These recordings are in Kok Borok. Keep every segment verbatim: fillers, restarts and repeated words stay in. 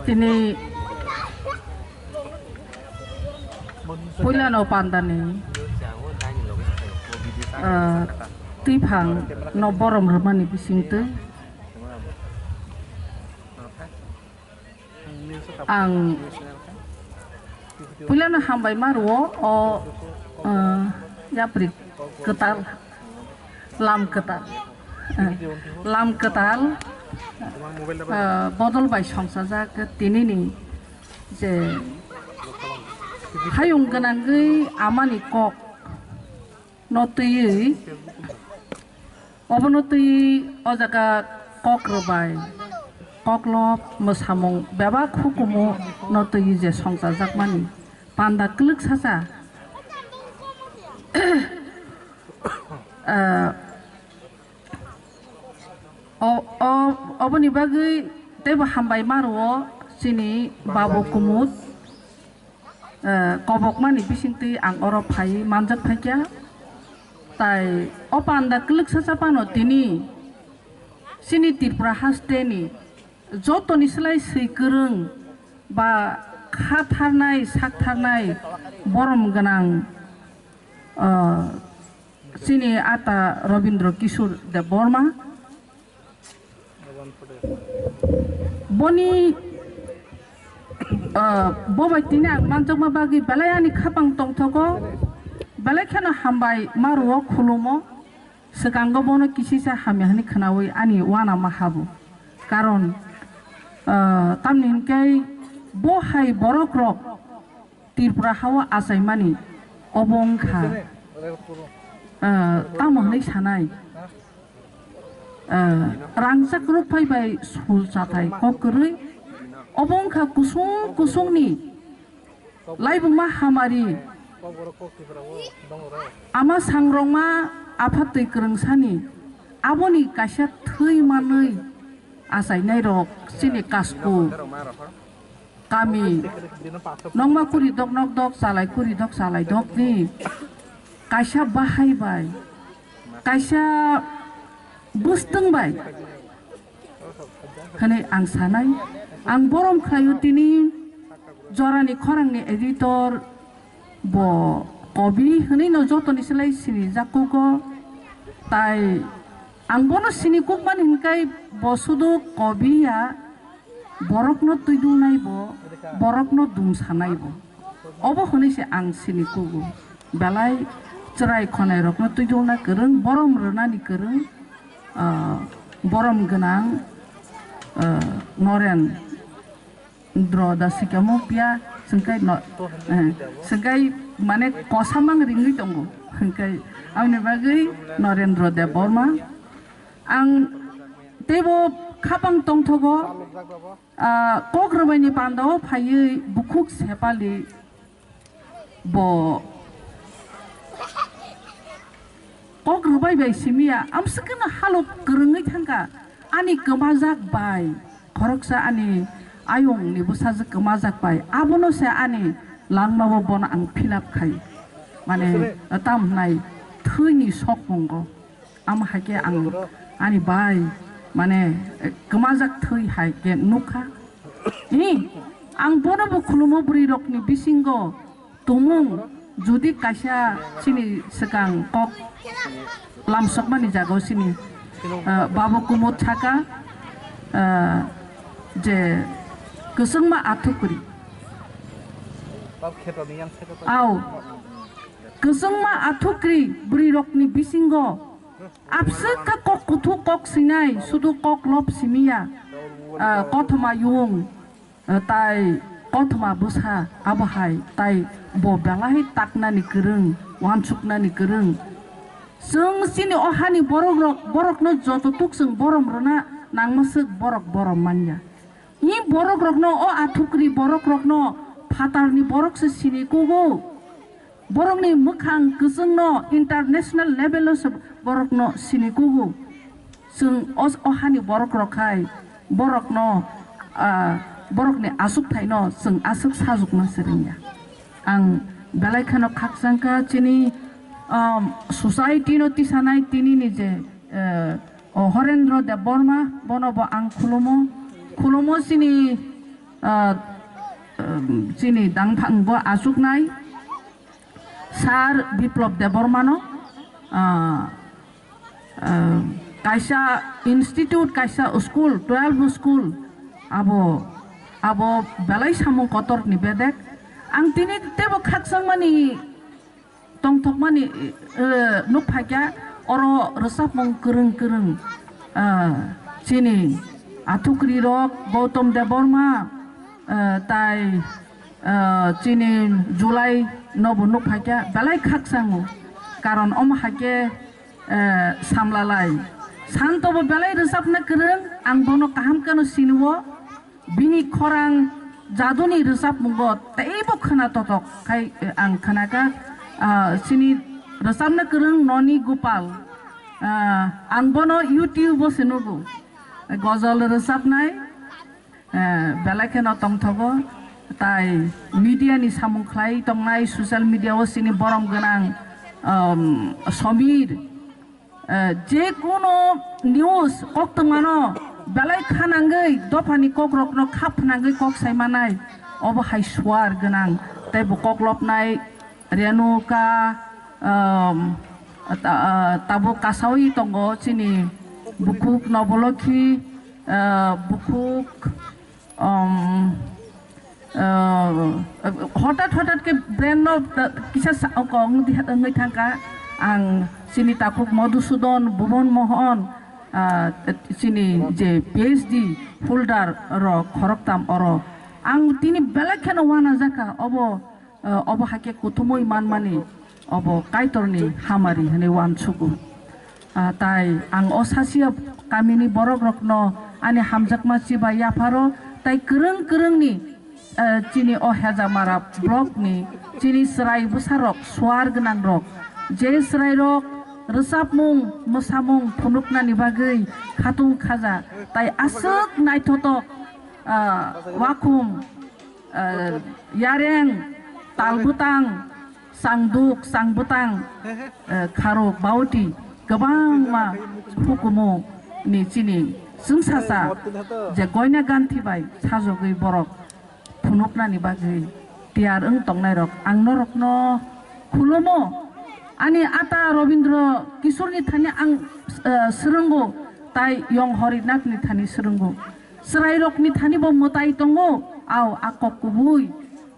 Tini puilano pandani, ah, twiphang no borom rwmani bisingtwi ang puilano hambai ma rwo o, ah, yapri kwtal. Lam kwtal, eh, lam kwtal, eh, bodol bai songchajak tinini je hayung gwnangwi amani kok no twiwi, obono twiwi o jaga kok rwbai, koklop mwsamung bebak hukumu no twiwi je songchajakmani panda kwlwksacha. Ah, o, o, oboni bagwi teibo hambai ma rwo chini Babu Kumud, ah, kobokmani bisingtwi ang oro phai manjak phaikha. Tai o panda kwlwksacha phano tini chini Tripura hasteni jotoni slai swi kwrwng ba kha tharnai, sak tharnai, borom gwnang, ah, chini ata Robindra Kishore Debbarma. Boni, ah, bo bai tini ang manjakma bagwi belai ani khapang tongthogo, belai kheno hambai ma rwo, khulumo. Swkango bono kisisa hamya hwnwi khwnawi ani uanama habo. Karon, ah, tamni hwnkhe bo hai borokrok Tripura hao achaimani obo wngkha, ah, tamo hwnwi sanai, ah, rangchak rwphai bai sul chathai kok kwrwi, obo wngkha kusung kusungni laibuma hamari, ama sangrokma apha twi kwrwngsani, aboni kaisa thwi manwi achainairok chini Kasku kami nokma kuri dok nok dok, chalai kuri dok chalai dokni kaisa bahai bai, kaisa bwstwng bai hwnwi ang sanai. Ang borom khlaio tini jorani khorangni editor bo kobi hwnwi no jotoni slai sinijak kugo. Tai ang bono sini kukmani hwnkhai bo sudu kobi ya, borokno twidulnai bo, borokno dum sanai bo. Obo hwnwi se ang sini kugo. Belai chwrai khonai rokno twidulna kwrwng, borom rwnani kwrwng, ah, borom gwnang, ah, Noren dro da sikamo pia, sengkai no, eh, sengkai mane kosamang ringwi tongo, hingkai aboni bagwi Norendra Debbarma. Ang teibo khapang tongthogo, ah, kok rwbaini pandao phaiwi bukhuk sepali bo kok rwbai bai simiya, amswkeno halok kwrwngwi thangkha. Ani kwmajak bai, khoroksa ani ayongni bwsajwk kwmajak bai, abono se ani langmao bono ang fill up khai. Mane, tam hwnai thwini sokmungo. Amo hai khe ang ani bai, mane, kwmajak thwi hai khe nukha. Ni, ang bono bo khulumo bwrwi rokni bisingo tumung jodi kaisa chini swkang kok lamsokmani jagao chini, ah, Babu Kumud saka, ah, je kwchwngma athukri. Au, kwchwngma athukri bwrwi rokni bisingo Abswk kha kok kuthuk kok sinai, sudu kok lop simiya, ah, kothoma yung, ah, tai kothoma bwsa abo hai, tai bo belai taknani kwrwng, uansuknani kwrwng. Chwng chini o hani borok rok, borokno joto tuk chwng borom rwna nangma swk borok borom manya. Ni borok rokno, o athukri borok rokno phatarni borok se sini kugo. Borokni mwkhang kwchwngno international level o se borokno sini kugo. Chwng o, o hani borok rok khai borokno, ah, borokni achukthaino chwng aswk sajwkna se rwngya. Ang belai kheno khakchangkha chini, um, society no tisanai tinini je, eh, o Horendra Debbarma, bono bo ang khulumo. Khulumo chini ah, um, chini dangphang bo achuknai Sir Biplab Debbarmano, ah, ah, kaisa institute, kaisa school, twelve school, abo, abo belai samung kotor ni bedek. Ang tini tebo khakchangmani tongthokmani, eh, nukphaikha, oro rwchapmung kwrwng kwrwng, ah, chini Athukri rok, Gautam Debbarma, eh, tai, eh, chini July nobo nukphaikha, belai khakchango, karon omo haikhe, eh, samlalai. Santobo belai rwchapna kwrwng, ang bono kaham kheno sinio. Bini khorang jaduni rwchapmungo teibo khwna totok khai, eh, ang khwnakha, ah, chini rwchapna kwrwng Noni Gopal. Ah, ang bono YouTube-o se nugo. Gojol rwchapnai, eh, belai kheno tongthogo. Tai media ni samung khlai tongnai, social media-o chini borom gwnang, um, Samir. Eh, je kuno news koktwmano belai khanangwi dophani kokrokno khapnangwi kok sai manai, obo hai suar gwnang tei bo koklopnai Renuka, um, ta-, ah, tabuk kasaui tongo chini bukhuk Nobolokhi, ah, bukhuk Um, uh, hotat hotat ke brain no, uh, kisa sa-, o kong di hat wngwi thangkha. Ang chini takhuk Madhusudan, Bhuban Mohan, uh, chini je P H D holder rok khoroktam oro. Ang tini belai kheno uanajakha obo, uh, obo hakhe kuthumui manmani. Obo Kaitorni hamari hwnwi uansugo. Ah, tai ang o sasia kamini borokrokno ani hamjakma chiba yapharo, tai kwrwng kwrwngni, eh, chini o Hejamara blockni chini chwrai bwsarok, suar gwnangrok, je chwrairok rwchapmung, mwsamung phunuknani bagwi khatung khaja, tai aswk naithotok, ah, wakhum, eh, yareng, talbwtang, sangduk, sangbwtang, eh, kharok, bauti, kwbangma hukumu ni chini chwngsacha je Goina Ganthi bai sajogwi borok phunuknani bagwi tiyar wng tongnairok ang norokno khulumo. Ani ata Robindra Kisorni thani ang, eh, swrwngo, tai Yong Horinathni thani swrwngo. Chwrairokni thani bo mwtai tongo, ao a kok kubui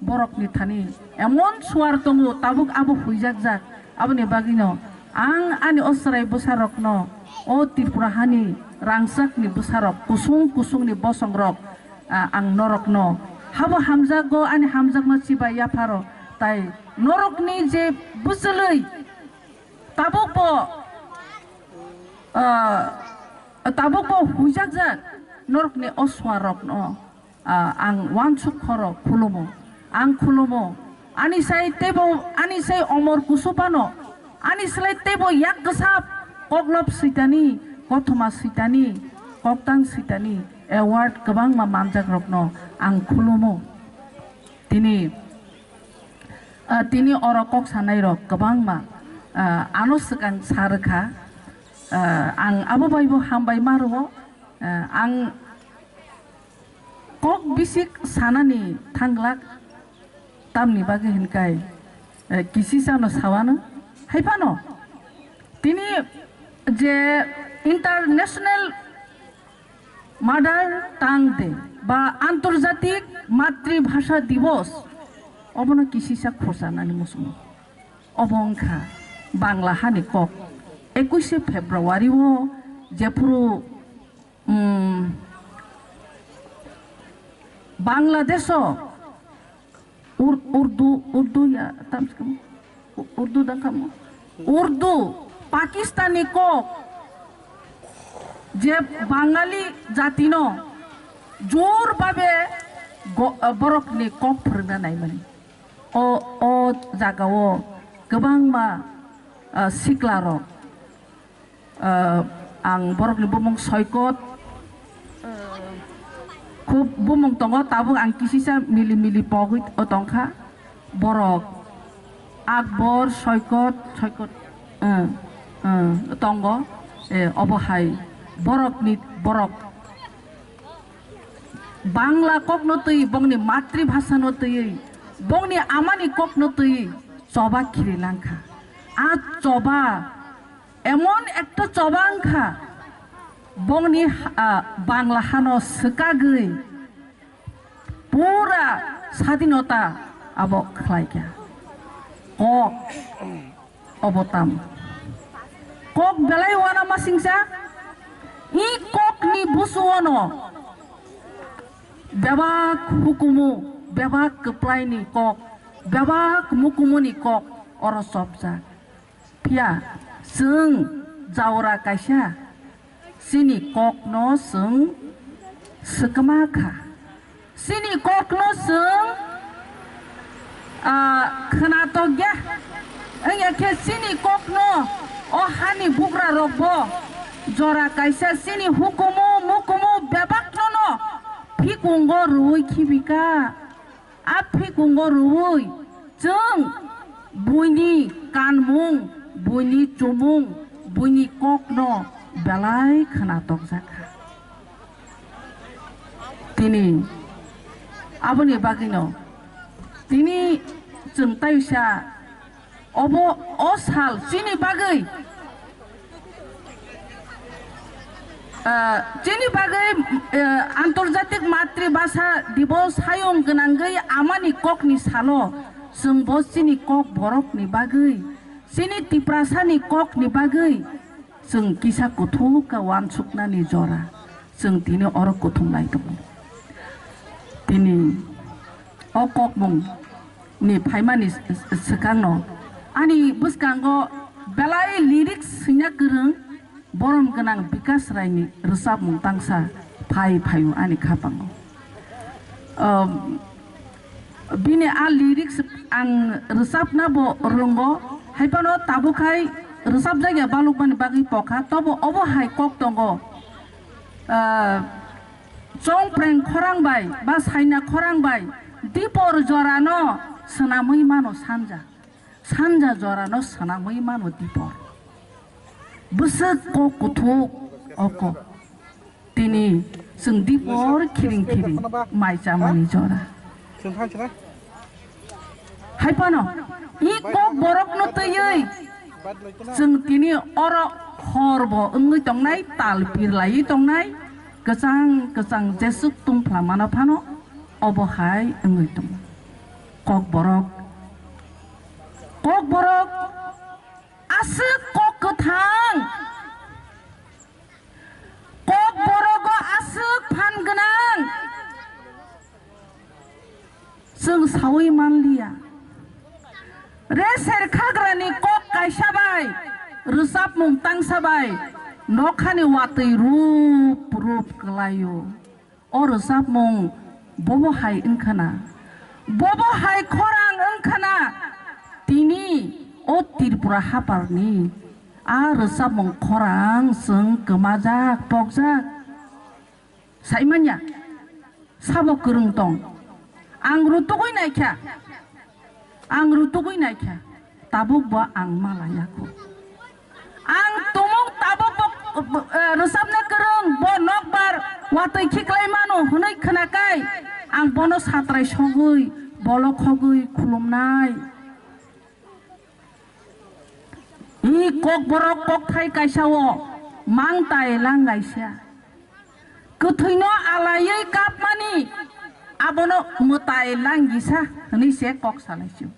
borokni thani emon suar tongo, tabuk abo huijakjak. Aboni bagwino ang ani o chwrai bwsarokno, o Tripura hani rangchakni bwsarok, kusung kusungni bosongrok, ah, ang norokno habo hamjakgo, ani hamjakma chibai yapharo, tai norokni je bwchwlwi tabuk bo, ah, tabuk bo huijakjak norokni o suarokno, ah, ang uansuk khoro khulumo, ang khulumo, ani sai teibo, ani sai omor kusu phano, ani slai teibo yak kwsap, koklop switani, kothoma switani, koktang switani award kwbangma manjakrokno ang khulumo. Tini, ah, tini oro kok sanairok kwbangma, ah, ano swkang sa rwkha. Ah, ang abo bai bo hambai ma rwo. Ah, ang kok bisik sanani thanglak, tamni bagwi hinkai, eh, kisisano sawano. Hai phano tini je International Mother Tongue Day ba Antarjatik Matribhasha Divos, obono kisisa khorsa nani muchungo. Obo wngkha Bangla hani kok. Ekuishe February o jephuru, um, Bangladesh o Ur-, Urdu, Urdu ya, tam se kam, U-, Urdu da kam, Urdu, Pakistani kok, je Bangali jatino jor babe go-, borokni kok phwrwngna naimani. O, o jagao kwbangma, ah, siklarok, ah, ang borokni bumung Soikot, ah, khub bumung tongo, tabuk ang kisisa mili mili pogwi tongkha. Borok Akbor, Soikot, Soikot, ah, ah, tongo. Eh, obo hai borokni borok. Bangla kokno twi, bongni matribhasano twi, bongni amani kokno twi choba khiri langkha. A choba emon ekta choba wngkha, bongni ha-, a, Bangla hano swkagwi pura sadinota abo khlaikha. Kok obo tam. Kok belai wana masingsa, i kokni busuono bebak hukumu, bebak kwplaini kok, bebak mukumuni kok oro chopjak. Phiya chwng jaora kaisa chini kokno chwng swkma kha. Chini kokno chwng, ah, khwnatok ya. Wngya khe chini kokno o hani bugra rokbo jora kaisa chini hukumu mukumu bebakno no phikungo rwui khibika. A phikungo rwui chwng buini kanmung, buini chumung, buini kokno belai khwnatok jakha. Tini aboni bagwino tini chwng taisa obo o sal chini bagwi, ah, chini bagwi, ah, Antorjatik Matribhasha Dibos hayung gwnangwi amani kokni salo chwngbo chini kok borokni bagwi, chini Tiprasani kokni bagwi chwng kisa kuthuk khe uansuknani jora chwng tini oro kuthum lai tongo. Tini o kokmung ni phaimani s-, s-, swkangno ani bwskango belai lyrics swina kwrwng borom gwnang Bikas Raini rwchapmung tangsa phai phaio ani khapango. Um, bini a lyrics ang rwchapna bo rwngo, haiphano tabuk hai rwchapjakya balukmani bagwi pokha, tobo obo hai kok tongo. Ah, chongpreng khorang bai ba saina khorang bai dipor jorano swnamwi mano sanja, sanja jorano swnamwi mano dipor. Bwswk kok kuthuk o kok. Tini chwng dipor khiring khiring mai chamani jora. Haiphano i kok borokno twiwi chwng tini oro horbo wngwi tongnai, tal pirlaiwi tongnai, kwchang kwchang jeswk tungphla mano phano obo hai wngwi tongo. Kokborok, kokborok aswk kok kwthang. Kokborogo aswk phan gwnang, chwng saui manliya. Re serkhagrani kok kaisa bai, rwchapmung tangsa bai, nokhani watwi rup rup kwlaio. O rwchapmung bobo hai wngkhana, bobo hai khorang wngkhana, tini o Tripura haparni a rwchapmung khorang chwng kwmajak pokjak. Saimanya sabo kwrwng tong, ang rutugwi naikha. Ang rutugwi naikha, tabuk bo ang malaya kho. Ang tumung tabuk bo, eh, rwchapna kwrwng, bo nokbar watwi khiklai mano hwnwi khwnakai, ang bono satrai sogwi, bolok khogwi khulumnai. I kokborok kokthai kaisa o mang tai lang kaisa. Kwthwino alaiwi kapmani abono mwtai langisa hwnwi se kok salaisio.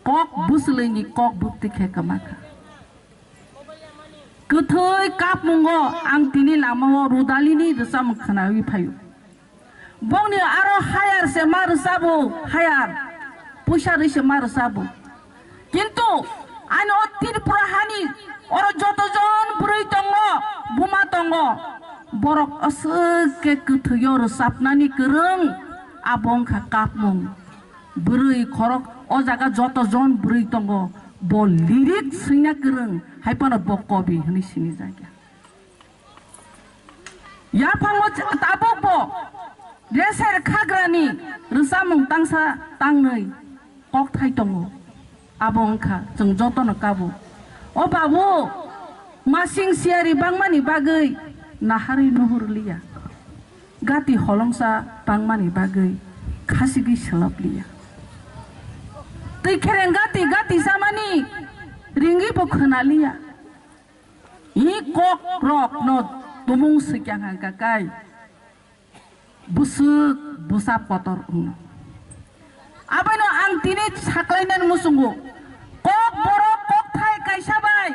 Kok bwswlwini kok bwktwi khe kwma kha. Kwthwi kapmungo ang tini lamao Rudalini rwchapmung khwnawi phaio. Bongni aro hayar se ma rwchabo, hayar. Puisa rwi se ma rwchabo. Kintu ani o Tripura hani oro joto jon bwrwi tongo, buma tongo. Borok aswk khe kwthwio rwchapnani kwrwng, abo wngkha kapmung. Bwrwi khorok o jaga joto jon bwrwi tongo, bo lyric swina kwrwng, hai phano bo kobi hwnwi sinijakya. Yaphango ch-, tabukbo Reser Khagrani rwchapmung tangsa tangnwi kokthai tongo. Abo wngkha chwng jotono kabo. O babu, masing siyari bangmani bagwi naharwi nuhur liya. Gati holongsa tangmani bagwi khasigi swlap liya. Twi khereng gati gati samani ringwi bo khwna liya. I kok rok no tumung swikya hangka kai bwswk bwsa kotor wng. Abono ang tini saklainani muchungo kok borok kokthai kaisa bai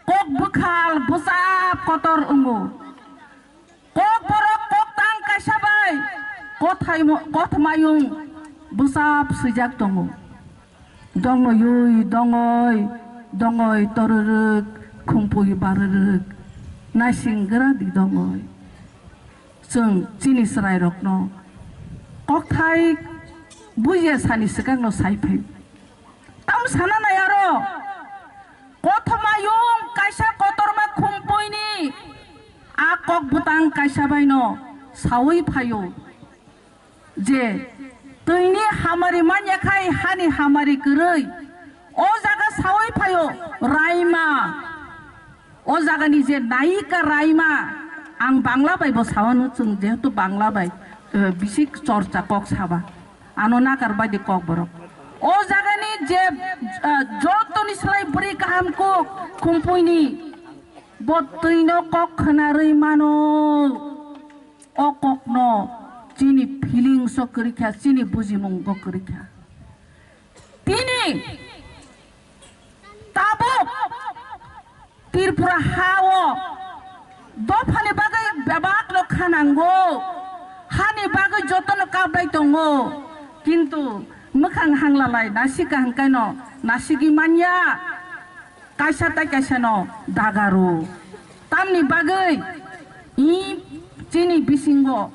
kok bwkhal bwsa kotor wngo. Kok borok kok tang kaisa bai kothai mo-, kothmayung bwsap swijak tongo. Dongoi, dongoi, dongoi, tororok, khumpui barorok, naising gra di dongoi. Chwng chini chwrairokno kokthai bujiya sani swkangno sai phai. Tam sana nai aro. Kothoma yung kaisa kotorma khumpuini a kok bwtang kaisa baino saui phaio je twini hamari manya khai hani hamari kwrwi o jaga saui phaio raima. O jagani je nayika raima, ang Bangla bai bo sawano, chwng jehetu Bangla bai, eh, bisik chorcha kok saba, ano nakar bai di kok borok. O jagani je, eh, jotoni slai bwrwi kaham kok khumpuini, bo twino kok khwnarwi mano. O kokno chini feelings o kwrwi kha, chini bujimung o kwrwi kha. Tini tabuk Tripura ha o dophani bagwi bebak no kha nango, hani bagwi jotono kaplai tongo, kintu mwkhang hanglalai nasika hwnkhaino nasigwi manya, kaisa tai kaisa no dagaru. Tamni bagwi i chini bisingo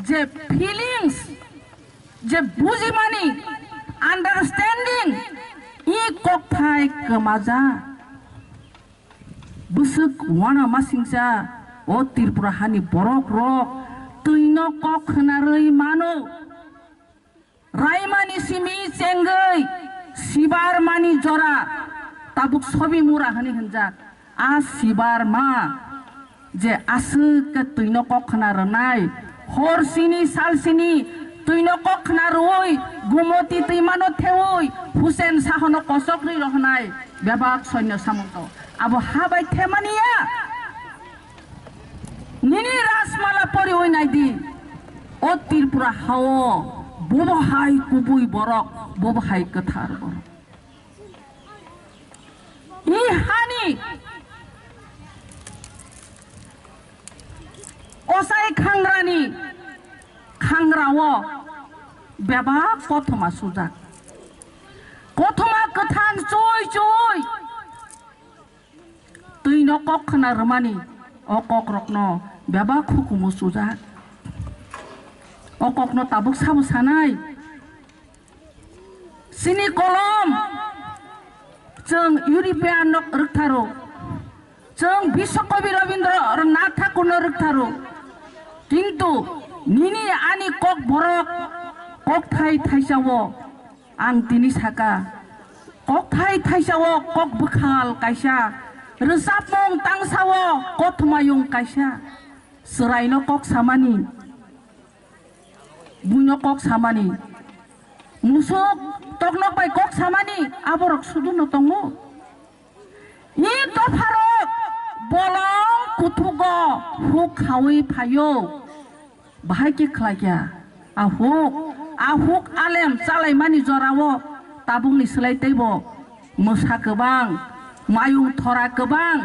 je feelings, je bujimani, understanding, i kokthai kwmaja. Bwswk wana masingcha o Tripura hani borok rok twino kok khwnarwi mano. Raimani simi chengwi sibar mani jora tabuk sobi mura hwnwi hwnjak. A sibar ma je aswk khe twino kok khna rwnai, hor sini sal sini twino kok khna rwui Gumoti twimano theui Hussein Sahono kosok rwi rohnai bebak soinyo samonto. Abo ha bai themani ya. Nini Rajmala poriui naidi. O Tripura hao bobo hai kubui borok, bobo hai kwthar borok. I hani osai khangrani khangrao bebak kothoma sujak. Kothoma kwthang chui chui twino kok khna rwmani o kokrokno bebak hukumu sujak. O kokno tabuk sabo sanai. Chini kolom chwng European no rwktharo, chwng Biswa Kabi Rabindranath Thakur no rwktharo, kintu nini ani kok borok kokthai thaisao ang tini saka, kokthai thaisao kok bwkhal kaisa, rwchapmung tangsao kothmayung kaisa, chwraino kok samani. Buino kok samani, musuk toknok bai kok samani, aborok suduno tongo. I dopharok bolong kuthugo huk khaui phaio. Bahai khe khlaikha a huk, a huk alem chalaimani jorao tabukni slai teibo mwsa kwbang, mayung thora kwbang,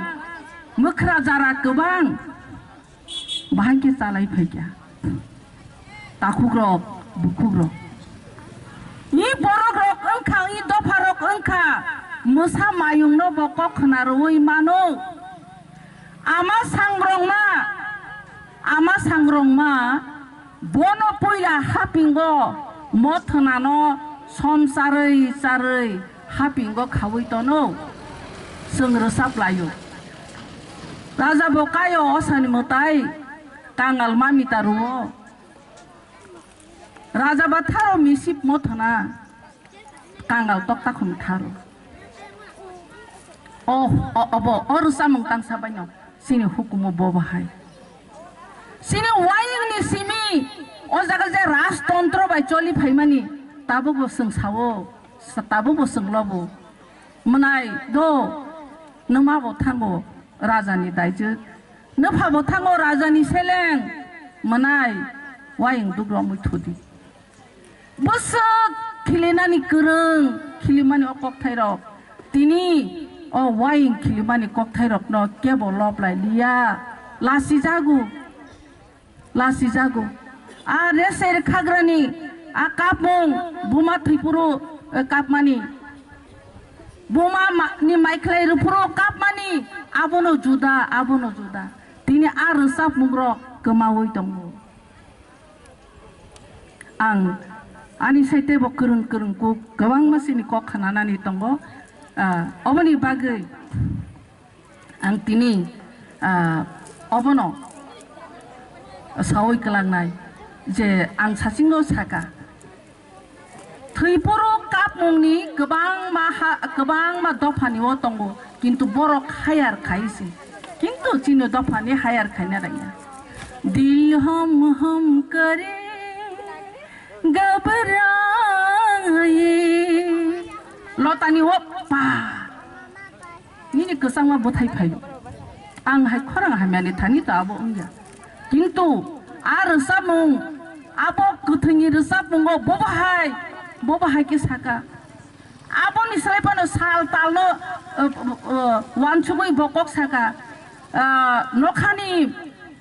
mwkhra jara kwbang. Bahai khe chalai phaikha. Takhukrok, bukhukrok. I borokrok wngkha, i dopharok wngkha, mwsa mayungno bo kok khna rwui mano. Ama sangrongma, ama sangrongma, bono puila hapingo mothwnano som charwi charwi hapingo khaui tono. Chwng rwchap laio. Raja bo kaio osani mwtai, kangal mami ta rwo. Raja ba tharo misip mothwna, kangal tokta khum tharo. O, o, obo, o rwchapmung tangsa baino chini hukumu bo bahai. Chini wayung Simi o jaga je rajtontro bai choli phaimani, tabukbo chwng sao, sa-, tabukbo chwng lobo. Mwnai do, nwmabo thango rajani daijwk, nwphabo thango rajani seleng, mwnai wayung dugromwi thudi. Bwswk khilinani kwrwng, khilimani o kokthairok, tini o wayung khilimani kokthairokno kebo lob lai liya, lasijago. Lasijago. A reser khagrani a kapmung buma thwiphuru, eh, kapmani. Buma ma-, ni maikhlai rwphuru kapmani abono juda, abono juda. Tini a rwchapmungrok kwmaui tongo. Ang ani side bo kwrwng kwrwng kuk kwbangma sini kok khnanani tongo. Ah, oboni bagwi ang tini, ah, obono saui kwlangnai je ang sachingno saka, thwiphuru kapmungni kwbangma ha, kwbangma dophani o tongo, kintu borok hayar khai se, kintu chini dophani hayar khaina rwngya. Dil hum hum kare, ghabraye. Lotani o pa. Nini kwchangma bwthai phaio. Ang hai khorang hamyani thani to abo wngya. Kintu a rwchapmung, abo kwthwini rwchapmungo bobo hai, bobo hai khe saka. Aboni slai phano sal talno, uh, uh, wansugwi bo kok saka. Uh, nokhani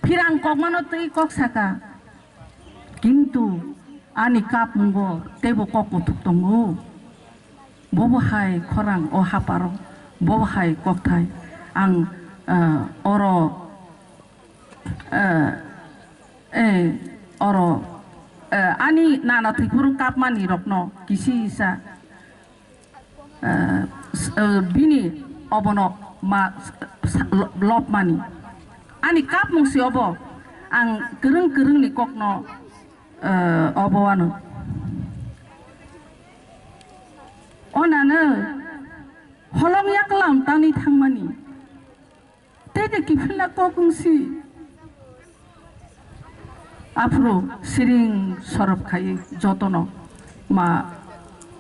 phirang kokmano twi kok saka. Kintu ani kapmungo teibo kok kuthuk tongo. Bobo hai khorang o haparo, bobo hai kokthai. Ang, ah, oro, ah, eh, oro, eh, ani nana thwiphuru kapmani rokno kisi isa, eh, s-, eh, bini obono ma s-, sa-, lo-, lobmani. Ani kapmung si obo, ang kwrwng kwrwngni kokno, eh, obo ano. O nana holong yaklam tangwi thangmani. Tei de kiphilna kok wngsi. Aphuru siring sorop khai jotono ma,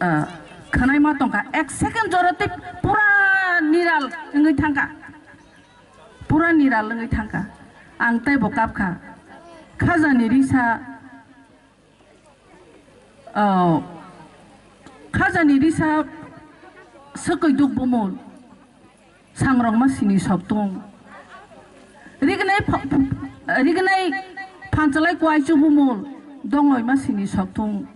eh, khwnai ma tongkha. Ek second jora tei pura niral wngwi thangkha. Pura niral wngwi thangkha. Ang tei bo kapkha. Khajani risa, oh, khajani risa swkwi duk bumul. Sangrokma sini soktung. Rignai pha-, rignai phanchalai kwai chubumul. Dongoima sini soktung.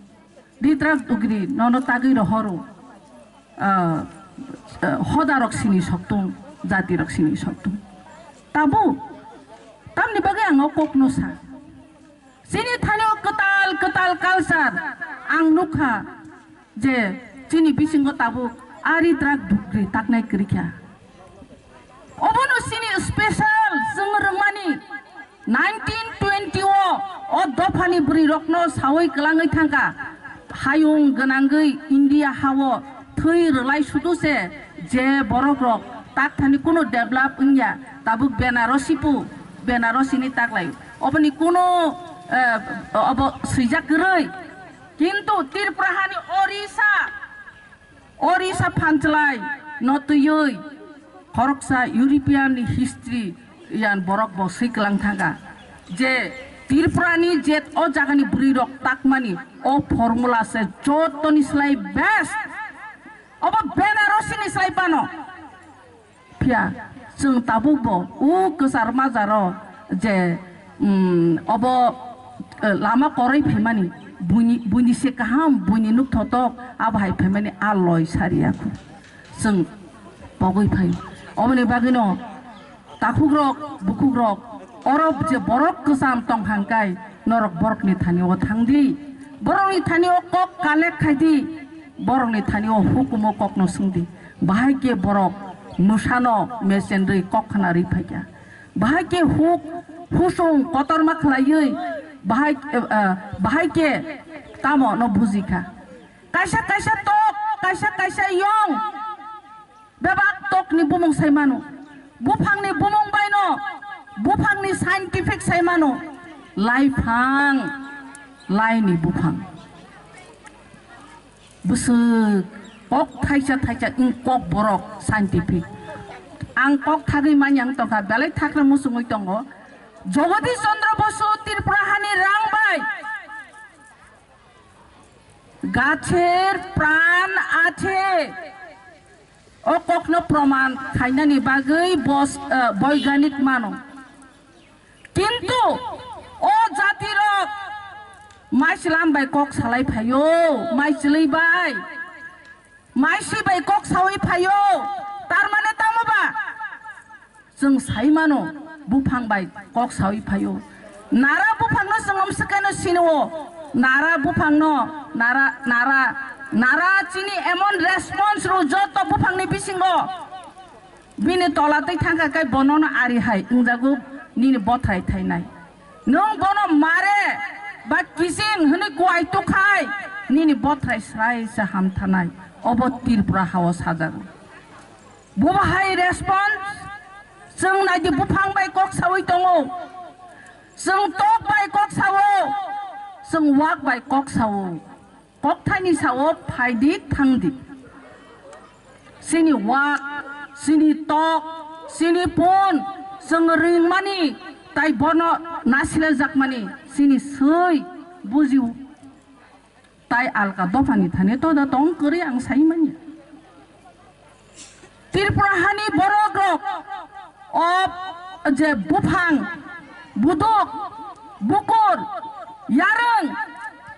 Ritrak dugri nono tagwi rohoro. Ah, ah, hodarok sini soktung, jatirok sini soktung. Tabu, tamni bagwi ang o kokno sa. Chini thani o kwtal kwtal culture ang nukha je chini bisingo tabuk ari drug dugri taknai kwrwikha. Obono chini special chwng rwngmani nineteen twenty o, o dophani bwrwi rokno sawi kwlangwi thangkha. Hayung gwnangwi India hao thwi rwlai sudu se je borok rok tak thani kuno develop wngya, tabuk Benarasi pu, Benarasi ni taklai. Oboni kuno, eh, obo swijak kwrwi. Kintu Tripura hani Orisa, Orisa phanchlai no twiwi khoroksa European ni history yan borok bo swi kwlang thangkha je Tripura ni je o jaga ni bwrwi rok takmani o formula se joto ni slai best. Obo Benarasi ni slai pano. Phiya chwng tabukbo o kwchar majaro je, mm, obo, eh, lama kwrwi phaimani, buini, buini se kaham, buini nuk thotok, abo hai phaimani a loi sariya khu. Chwng pogwi phai. Oboni bagwino takhukrok, bukhukrok, oro je borok kwcham tong hangkai, norok borokni thani o thangdi, borokni thani o kok collect khaidi, borokni thani o hukumo kokno swngdi. Bahai khe borok mwsano mechenrwi kok khna rwi phaikha. Bahai khe huk husung kotorma khlaiwi bahai, eh, eh, bahai khe tamo no bujikha. Kaisa kaisa tok, kaisa kaisa yong bebak tokni bumung sai mano. Buphangni bumung baino buphangni scientific sai mano. Laiphang, laini buphang. Bwswk kok thaisa thaisa wng kok borok scientific. Ang kok thagwi manya wng tongkha, belai thakra muchungwi tongo. Jagadish Chandra Bosu Tripura hani rang bai gacher pran ache. O kokno proman khainani bagwi bos, eh, boiganik mano. Kintu o jatirok maichwlam bai kok salai phaio, maichwlwi bai, maisi bai kok sawi phaio, tar mane tamo ba? Chwng sai mano, buphang bai kok sawi phaio. Nara buphangno chwng omswkeno sinio, nara buphangno, nara, nara, nara chini emon response rw joto buphangni bisingo. Bini tola twi thangkha khe bonono ari hai wngjago nini bothrai thainai. Nwng bono mare ba kiching hwnwi kuai tukhai nini bothrai srai se hamthanai. Obo Tripura hao sajago. Bobo hai response, chwng naidi buphang bai kok sawi tongo, chwng tok bai kok sao, chwng wak bai kok sao. Kokthaini sao phaidi thangdi. Chini wak, chini tok, chini pun, chwng ringmani tai bono nasilajakmani chini swi bujio. Tai alka dophani thani toda tong kwrwi ang sai manya. Tripura hani borok rok o je buphang, buduk, bukur, yarwng,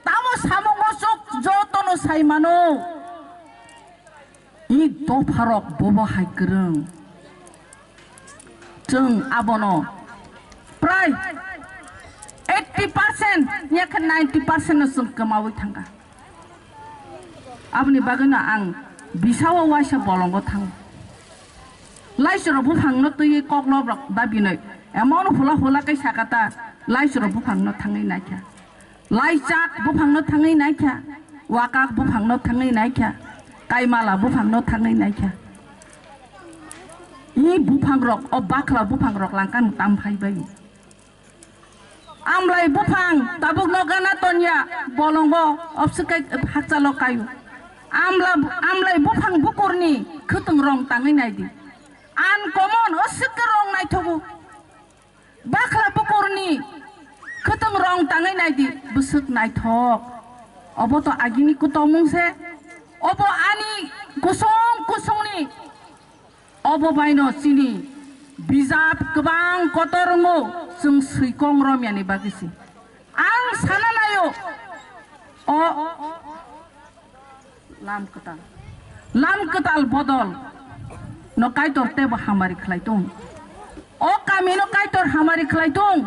tamo samungo chuk jotono sai mano. I dopharok bobo hai kwrwng. Chwng abono prai eighty percent ya khe ninety percent no chwng kwmawi thangkha. Aboni bagwino ang bisao waisa bolongo thango. Laisoro buphangno twiwi koklob rok dabinoi emon hula hula khe sakata, laisoro buphangno thangwi naikha. Laichak buphangno thangwi naikha, wakak buphangno thangwi naikha, kaimala buphangno thangwi naikha. I buphangrok, o bakhla buphangrok langkang tam phai bai. Amlai buphang tabukno gana tonya bolongo obswk khe hakchalo kaio. Amla, amlai buphang bukurni khwtwng rong tangwi naidi. Uncommon o swk khe rong naithogo. Bakhla bukurni khwtwng rong tangwi naidi, bwswk naithok. Obo to agini kutomung se. Obo ani kusung kusungni. Obo baino chini bijap kwbang kotor wngo, chwng swikong romyani bagwi se. Ang sana naio. O Lam kwtal. Lam kwtal bodol no Kaitor teibo hamari khlai tung. O kami no Kaitor hamari khlai tung.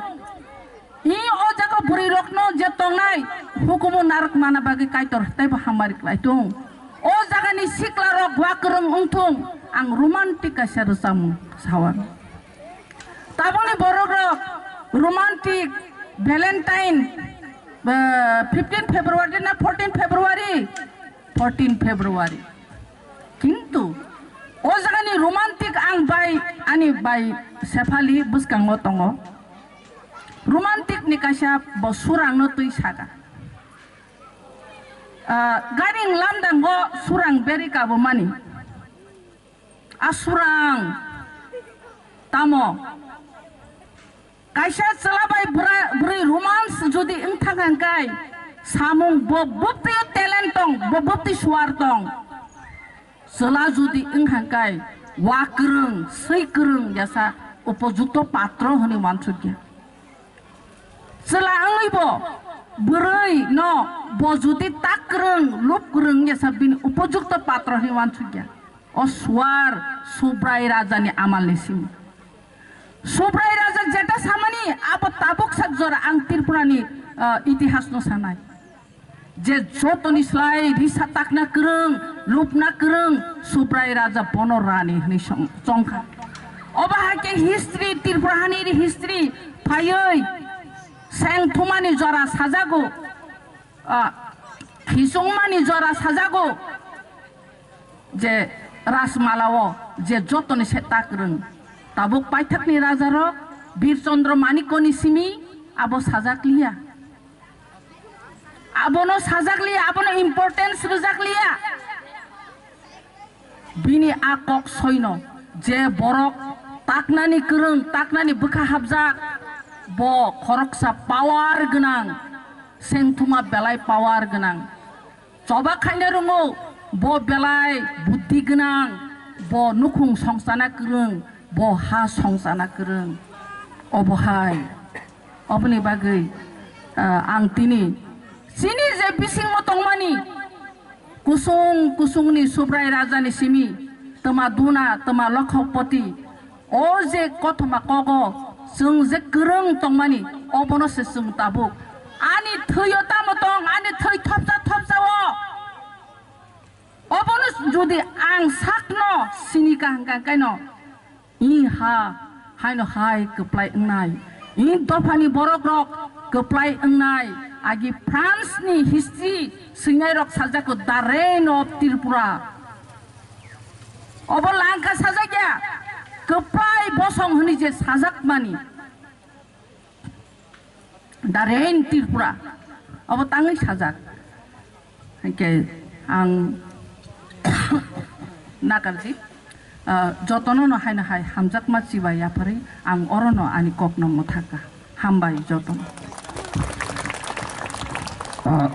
I o jaga bwrwi rok no je tongnai hukumu narwk mana bagwi Kaitor teibo hamari khlai tung. O jaga ni sikla rok wa kwrwng wng thung, ang romantic kaisa rwchapmung sawan. Taboni borok rok romantic Valentine, eh, fifteen February na fourteen February? Fourteen February. Kintu o jagani romantic ang bai, ani bai Sefali bwskango tongo. Romantic ni kaisa bo surang no twi saka. Ah, gaining lamdango surang beri kabo mani. Asurang tamo kaisa chwla bai bwra-, bwrwi romance jodi wng thang hang kai, samung bo bwtwi talent tong, bo bwtwi suar tong. Chwla jodi wng hang kai, wa kwrwng, swi kwrwng yasa upojukto patro hwnwi wansukya. Chwla wngwi bo bwrwi no bo jodi tak kwrwng, lup kwrwng yasa bini upojukto patro hwnwi wansukya. O suar Subrai Raja ni amal ni simi. Subrai Raja jeta samani abo tabuk sak jora ang Tripura ni, ah, itihas no sanai. Je jotoni slai risa takna kwrwng, lupna kwrwng, Subrai Raja bono rani hwnwi song-, chongkha. Obo hai khe history, Tripura hani ri history phaiwi seng thumani jora sajago, ah, khisungmani jora sajago, je Rajmala o je jotoni se tak kwrwng. Tabuk paithakni raja rok Bir Chandra Manikko ni simi, Abo sajak liya. Abono sajak liya, abono importance rwjak liya. Bini a kok soino je borok taknani kwrwng, taknani bwkha hapjak, bo khoroksa power gwnang, sengthuma belai power gwnang. Choba khaina rwngo, bo belai buddhi gwnang, bo nukhung songchana kwrwng, bo ha songchana kwrwng. Obo hai, oboni bagwi, ah, ang tini chini je bisingmo tongmani kusung kusungni Subrai rajani simi twma Duna, twma Lokhopoti, o je kothoma kogo chwng je kwrwng tongmani, obono se chwng tabuk. Ani thwio tamo tong, ani thwi thopsa thopsa o. Obono jodi ang sakno sini kaham kaham kaino, i ha, haino hai kwplai wngnai. I dophani borok rok kwplai wngnai. Agi France ni history swinai rok sajako The Reign of Tripura. Obo langka sajak ya, kwplai bosong hwnwi je sajak mani. The Reign Tripura, obo tangwi sajak. Hwnkhe ang nakardi, ah, jotono no haino hai hamjakma chibai yapharwi ang orono ani kokno mwthaka. Hambai jotono. Ah,